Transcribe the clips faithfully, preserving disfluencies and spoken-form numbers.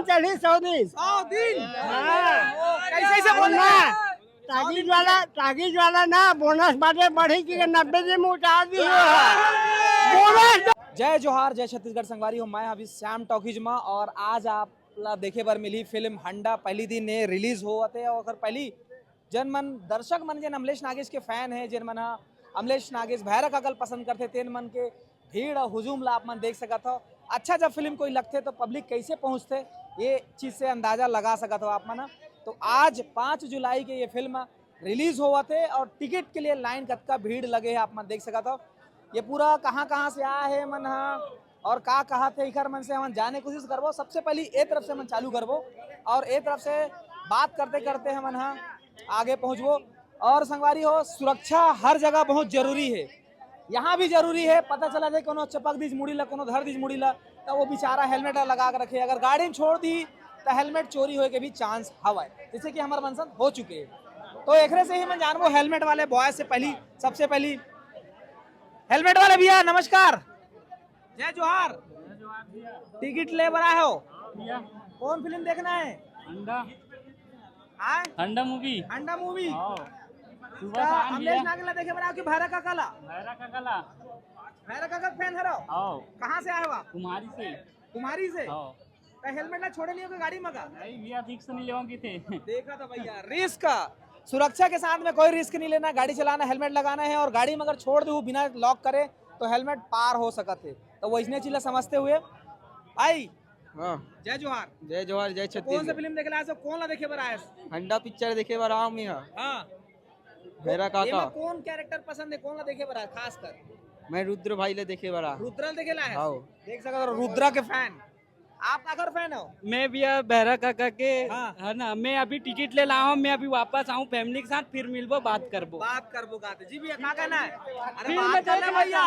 चढ़ी सौ दिन। सौ दिन। हाँ। कैसे, कैसे बोल रहे हैं? टाकीज वाला, टाकीज वाला ना, बोनस बाटे बढ़ी के नब्बे दिन में उतार दी हो। बोनस। जय जोहार, जय छत्तीसगढ़ संगवारी हो। मैं अभी श्याम टॉकीज में और आज आप ला देखे बर मिली फिल्म हंडा। पहली दिन ये रिलीज होवत हे और ओकर पहली जन मन, दर्शक मन जेन अमलेश नागेश के फैन हे, जेन मन ह अमलेश नागेश भैरा काका ल पसंद करथे, तेन मन के भीड़ और हुजूम ला आप मन देख सकत हो। अच्छा, जब फिल्म कोई लगथे तो पब्लिक कैसे पहुंचथे, ये चीज से अंदाजा लगा सकत हो आप मन ह। तो आज पाँच जुलाई के ये फिल्म रिलीज होवत हे और टिकट के लिए लाइन कतका भीड़ लगे हे आप मन देख सकत हो। ये पूरा कहाँ कहाँ से आए हे मन ह और का कहत हे, इखर मन से हमन जाने कोशिश करबो। सबसे पहली ए तरफ से हमन चालू करबो और ए तरफ से बात करते करते हमन ह आगे पहुँचबो। और संगवारी हो, सुरक्षा हर जगह बहुत जरूरी हे, यहाँ भी जरूरी हे। पता चला दे कोनो चपक दीज मुड़ी ला, कोनो धर दीज मुड़ी ला, त वो बेचारा हेलमेट लगा के रखे, अगर गाड़ी में छोड़ दी त हेलमेट चोरी होए के भी चांस हवय, जैसे कि हमर मन संग हो चुके हे। तो एकरे से ही मैं जानबो हेलमेट वाले बॉय से पहली, सबसे पहली हेलमेट वाले भैया, नमस्कार, जय जोहार। टिकट ले बर आए हो? भैया, कौन फिल्म देखना है? अंडा। हाँ? अंडा मूवी। अंडा मूवी। हाँ। सुबह का शाम अमलेश भैया। नागेश ला देखे बर आओ कि भैरा काका ला? भैरा काका ला। भैरा काका फैन हरो? हाँ। कहाँ से आए हो आप? कुम्हारी से। कुम्हारी से? हाँ। तो हेलमेट ला छोड़े नहीं हो गाड़ी में का? नहीं भैया, रिस्क नहीं लेवा किथे। देखा था भैया, रिस्क। सुरक्षा के साथ में कोई रिस्क नहीं लेना, गाड़ी चलाना, हेलमेट लगाना है और गाड़ी में अगर छोड़ दो बिना लॉक करे तो हेलमेट पार हो सकत है। तो वैसने चीज ला समझते हुए भाई, हाँ। जय जोहार। जय जोहार, जय तो कौन सा छत्तीसगढ़। फिल्म देखे ला आए हो? कौन ला देखे बर आए हो? हंडा पिक्चर देखे बर आऊँ मैं, हाँ। हाँ। भैरा काका। एमा कौन कैरेक्टर पसंद है, कौन ला देखे बर आए हो खास कर? मैं रुद्र भाई ले देखे बर आ। रुद्र ला देखे ला आए हो? हाँ। देख सकत हो रुद्र के फैन। आप काकर फैन हो? मैं भैया भैरा काका के, हाँ। है ना, मैं अभी टिकट ले ला हूँ, मैं अभी वापस आऊँ फैमिली के साथ, फिर मिलबो, बात करबो। बात करबो, बात। जी भैया, का कहना है? अरे फिर बात मैं कर ले देख भैया।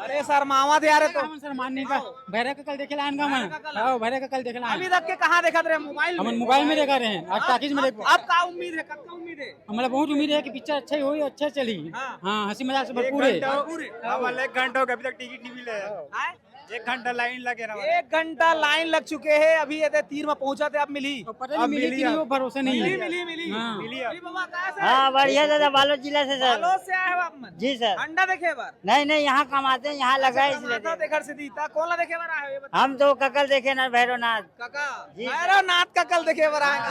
अरे शर्मावत यार, तो हमन शर्मान नहीं का। आओ। भैरा काका ल देखे ला आन का भैरा मन। काका ल। आओ, भैरा काका ल देखे ला आन। अभी तक के कहाँ देखत रहे? मोबाइल में? हमन मोबाइल में देखा रहे हैं, आज हाँ। टाकीज में अब, देखबो। अब का उम्मीद है, कतका उम्मीद है? हमला बहुत उम्मीद है कि पिक्चर अच्छा ही होई, अच्छा चली। हाँ। हाँ, हंसी मजाक से एक भरपूर है। घंटा हो, भरपूर है। हाँ, मतलब एक घंटा हो गया, अभी तक टिकट नहीं मिला है। आए? एक घंटा लाइन लगे रहा। एक घंटा लाइन लग चुके हैं, अभी ये दे तीर में पहुंचा थे, अब मिली। तो पता नहीं अब मिली मिली कि नहीं, अब। वो भरोसा नहीं मिली, है। मिली, मिली। हाँ। मिली अब। अरे बाबा, कहाँ से? हाँ, बढ़िया दादा, बालोद जिला से सर। बालोद से आए हो आप मन? जी सर। अंडा देखे बर? नहीं, नहीं, यहाँ कमाते हैं, यहाँ लगा है अच्छा, इसलिए। माता देखे से दी, ता कौन ला देखे बर आए हो, ये बताओ। हम तो काका ल देखे ना, भैरवनाथ। काका, जी सर। भैरवनाथ काका ल देखे बर आए ना।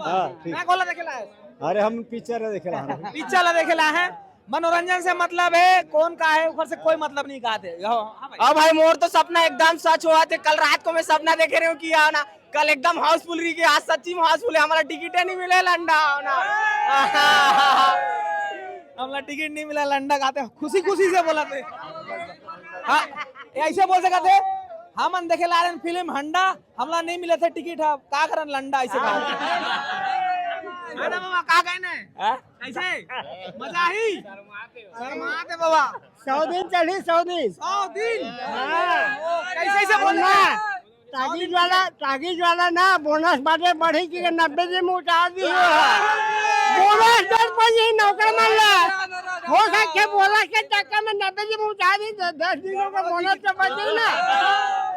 हाँ, ठीक। मैं कौन ला देखे ला आए? अरे, हम पिक्चर देखे ला। पिक्चर ला देखे ला है। मनोरंजन से मतलब है, कौन का है, ऊपर से कोई मतलब नहीं कहते। हाँ भाई। अब भाई, मोर तो सपना एकदम सच हुआ थे। कल रात को मैं सपना देखे रहे हूँ कि आओ ना, कल एकदम हाउसफुल रही कि आज सच्ची में हाउसफुल है, हमारा टिकट ही नहीं मिले, लंडा आओ ना। हमारा टिकट नहीं मिला, लंडा कहते, खुशी खुशी से बोला थे। हाँ, ये ऐसे बोल सकते थे, हमन देखे ला रहे हैं फिल्म हंडा, हमला नहीं मिले थे टिकट, हम का करन लंडा ऐसे कहा। हाँ ना मामा, का कहना है? हाँ? कैसे? मजा ही? शर्माते बाबा। सौ दिन चढ़ी, सौ दिन। सौ दिन? हाँ। कैसे, कैसे बोल रहे हैं? टाकीज वाला, टाकीज वाला ना, बोनस बाटे बढ़ी के नब्बे दिन में उतार दी हो। बोनस दे पहिली नौकर मन ला। हो सके बोनस के चक्कर में नब्बे दिन में उतार दी, तो दस दिनों का बोनस तो बचे ना।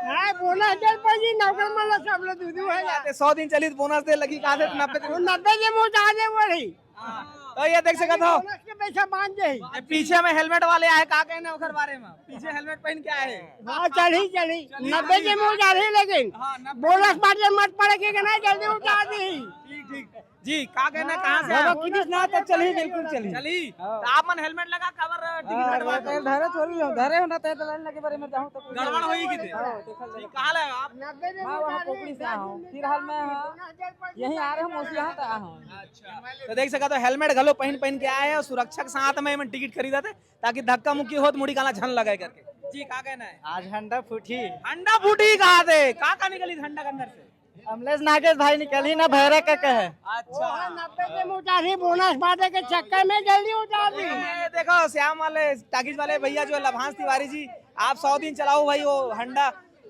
हाँ, बोनस दे पहिली नौकर मन ला, सब लोग दू दू हजार। सौ दिन चली तो बोनस दे लगी, कहाँ से नब्बे दिन? वो नब्बे दिन में उतार दे बढ़ी। हाँ। तो ये देख सकत हो। बोनस के पैसा बांध दे। ये पीछे में हेलमेट वाले आए, का कहना ओकर बारे में? पीछे हेलमेट पहन के आए। हाँ, चढ़ी, चढ़ी। चढ़ी, नब्बे चढ़ी। के मुंह चढ़ी, लेकिन हाँ, नब्बे बोनस के। बाटे मत पड़े के ना, जल्दी उठा दी। ठीक, ठीक। जी, का कहना, कहाँ से बाबा, आए? पुलिस ना तो चली, बिल्कुल चली। चली? हाँ। तो आप मन हेलमेट लगा, काबर टिकट हाँ, कटवा दो? धरे थोड़ी हो, धरे हो ना, तय तो लाइन लगे बारे में जाऊँ तो गड़बड़ होई किते? हाँ, देखल जी, जाए। कहाँ ले आप? नब्बे के मैं वहाँ मुंह चढ़ी, पोखरी से आया हूँ। फिलहाल मैं यहाँ, बोनस दे पहिली यहीं आ रहे हूँ, मौसी यहाँ तो आया हूँ। अच्छा। तो देख सकत हो, हेलमेट घलो पहिन पहिन के आए हे और सुरक्षा के साथ में एमन टिकट खरीदत हे, ताकि धक्का मुक्की होत मुड़ी काला झन लगे करके। जी, का कहना है? आज हंडा फूटी। हंडा फूटी कहा थे? का का निकली हंडा के अंदर से? अमलेश नागेश भाई निकली ना, भैरा काका है। अच्छा। नब्बे के मुंह चढ़ी, बोनस बांटे के चक्कर में जल्दी उतार दी। ए, देखो, श्याम वाले, टाकीज वाले भैया जो लभांश तिवारी जी, आप सौ दिन चलाओ भाई वो हंडा,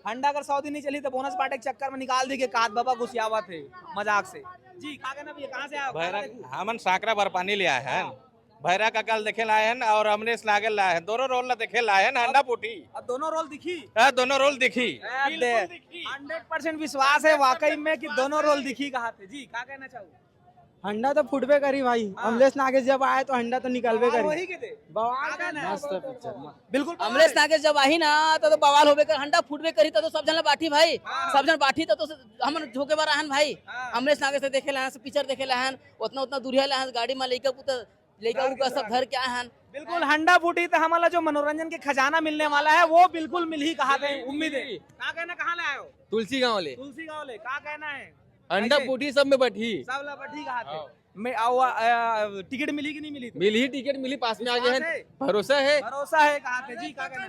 हंडा अगर सौ दिन नहीं चली तो बोनस बांटे के चक्कर में निकाल दी के कात बाबा गुसियावा थे, मजाक से। जी, का कहना भैया, कहाँ से आए हो? भैरा, हमन सांकरा बरपानी ले आए हैं। हाँ। भैरा काका ल देखे ला आए हन और अमलेश नागे ल आए हन, दोनों रोल ला देखे ला आए हन। हंडा फूटी। अब दोनों रोल दिखी? हाँ, दोनों रोल दिखी। ए, दे। हंड्रेड परसेंट विश्वास है वाकई में कि दोनों रोल दिखी। कहा थे जी, का कहना चाहू? हंडा तो फूटबे करी भाई। हाँ। अमलेश नागेश जब आए तो हंडा तो निकलबे करी। वही के दे। बवाल का ना? मस्त पिक्चर, मस्त। बिल्कुल बवाल अमलेश है। नागेश जब आही ना, तो, तो बवाल होबे कर, हंडा फूटबे करी, तो, तो सब झन ला बाठी भाई। हाँ। सब झन बाठी तो, तो हमन झोंके बर आहन भाई। हाँ। अमलेश नागेश से देखे ला आहन, पिक्चर देखे ला आहन, उतना, उतना दूरिया ला आहन, गाड़ी में लइका पुता, लइका उका सब धर के आए हन। बिल्कुल, हंडा फूटी तो हमन ला जो मनोरंजन के खजाना मिलने वाला है, वो बिल्कुल मिलही, कहा थे, उम्मीद है। का कहना, कहाँ ले आए हो? तुलसी गांव ले। तुलसी गांव ले, का कहना है? अंडा कैसे? फूटी, सब में बठी। सब ला बठी, कहा थे। हाँ। मैं, आ, आ, आ, टिकट मिली कि नहीं मिली? मिली, टिकट मिली, पास में आगे विश्वास है। है? भरोसा है। भरोसा है, कहा थे जी, का कहना?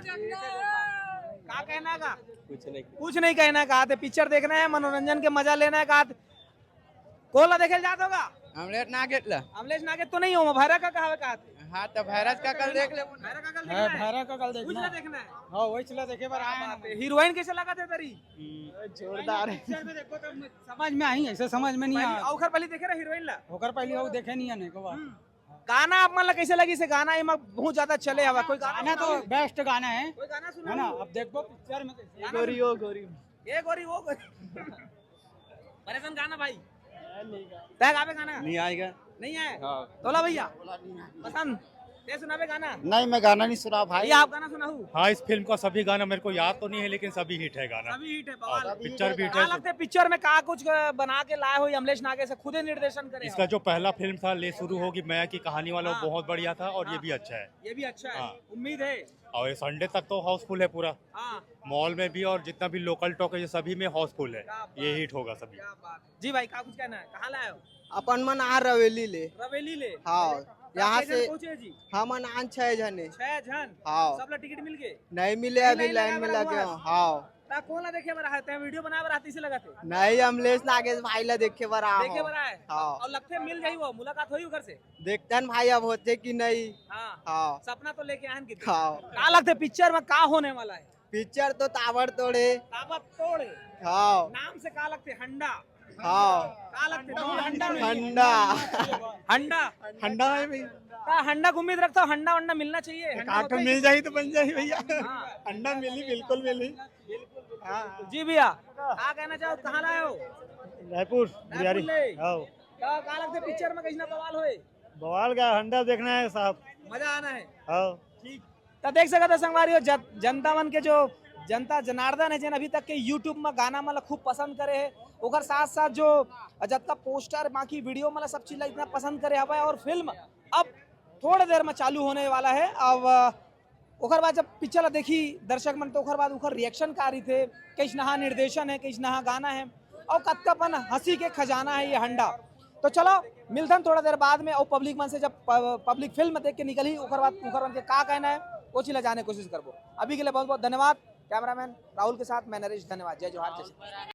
का कहना का? कुछ नहीं। कुछ नहीं कहना, कहा थे। पिक्चर देखना है, मनोरंजन के मजा लेना है, कहा थे। कोन ला देखे ल जात होगा? अमलेश नागेश ला। अमलेश नागेश तो नहीं हो, भैरा काका हवे, कहा थे। हाँ, तो भैरा काका ल देख ले। भैरा काका ल हाँ, देखना है? भैरा काका ल कुछ देखना ला है। देखना है? हाँ, वही ला देखे बर आए हैं। हीरोइन कैसे लगा थे तेरी? हम्म, जोरदार है। पिक्चर में देखो तो समझ में आई, ऐसे समझ में नहीं पहली, आया। ओखर पहली देखे रहे हीरोइन ला? ओकर पहली वो देखे नहीं है, नहीं को बात। हम्म। गाना आप मन ला कैसे लगी से? गाना एमा बहुत ज्यादा चले हवा, कोई गाना गाना तो सुनाओ? बेस्ट गाना है, कोई गाना है ना? सुनाओ। अब देखो पिक्चर में कैसे। गाना गोरी सुन- ओ गोरी। ए गोरी, वो गोरी। परेशान गाना भाई। तय गावे गाना? नहीं आएगा। नहीं आए? हाँ। तोला भैया? पसंद? ते सुनावे गाना? नहीं, मैं गाना नहीं सुना भाई। ये आप गाना सुनाहू? हाँ, इस फिल्म का सभी गाना मेरे को याद तो नहीं है, लेकिन सभी हिट है गाना। सभी हिट है, बवाल। हाँ, पिक्चर भी हिट का है। लगता है पिक्चर में का कुछ बना के लाए हो अमलेश नागे से, खुदे निर्देशन करे इसका हो? जो पहला फिल्म था ले शुरू होगी मया की कहानी वाला, वो हाँ। बहुत बढ़िया था और ये हाँ। भी अच्छा है। ये भी अच्छा है। हाँ। उम्मीद है। और ये संडे तक तो हाउसफुल है पूरा। हाँ। मॉल में भी और जितना भी लोकल टॉक है, ये सभी में हाउसफुल है। क्या बात ये है। हिट होगा सभी। क्या बात है। जी भाई, का कुछ कहना है? कहाँ लाए हो? अपन मन आ रवेली ले। रवेली ले? हाँ, अरे, यहाँ कितने से जन पहुँचे जी? हमन आन छह जने। छह जन? हाँ। सब ला टिकट मिल गए? नहीं मिले, नहीं, अभी लाइन लाइन में लगा लगे हुआ हो। है। हाँ। ता कोन ला देखे बर आए? तैं वीडियो बनाए बर आए, तइसे लगत हे। नहीं, अमलेश नागेश भाई ला देखे बर आए देखे हो। बर आए? हाँ। और लगथे मिल जाही वो, मुलाकात होही ओकर से? देखथन भाई, अब होथे कि नहीं। हाँ। हाँ। सपना तो लेके आए हन कि हाँ। का लगथे पिक्चर में का होने वाला है? पिक्चर तो ताबड़तोड़ हे। ताबड़तोड़ हे। हाँ। नाम से का लगथे? हंडा। हाँ। का लगथे? हंडा। हंडा। हंडा है भाई। का हंडा के उम्मीद रखथो? हंडा वंडा मिलना चाहिए। हंडा एक आध होता ठो है मिल कि जाही तो बन जाही भैया। हाँ। हंडा मिली, बिल्कुल मिली। हाँ। जी भैया, का कहना चाहो? कहाँ लाए हो? रायपुर, रायपुर गुड़ियारी। ले। हाँ। का, का लगथे पिक्चर में कइसना बवाल होए? बवाल का हंडा देखना है साहब। मजा आना है। हाँ। ठीक। त देख सकत हो संगवारी हो, जन-, जनता मन के जो जनता जनार्दन है, जेन अभी तक के YouTube में गाना मन ला खूब पसंद करे है, ओकर साथ साथ जो जतका पोस्टर, बाकी वीडियो मन ला, सब चीज ला इतना पसंद करे हवय, और फिल्म अब थोड़े देर में चालू होने वाला है। अब ओकर बाद जब पिक्चर ला देखी दर्शक मन, तो ओकर बाद ओकर रिएक्शन का रहिथे, कइसनहा निर्देशन है, कइसनहा गाना है, और कतका पन हंसी के खजाना है ये हंडा। तो चलो, मिलथन थोड़ा देर बाद में, और पब्लिक मन से जब प-, पब्लिक फिल्म देख के निकलही, ओकर बाद ओकर मन के का कहना है, वो चीज ला जाने कोशिश करबो। अभी के लिए बहुत बहुत धन्यवाद। कैमरामैन राहुल के साथ मैं नरेश, धन्यवाद। जय जोहार, जय श्री कृष्ण।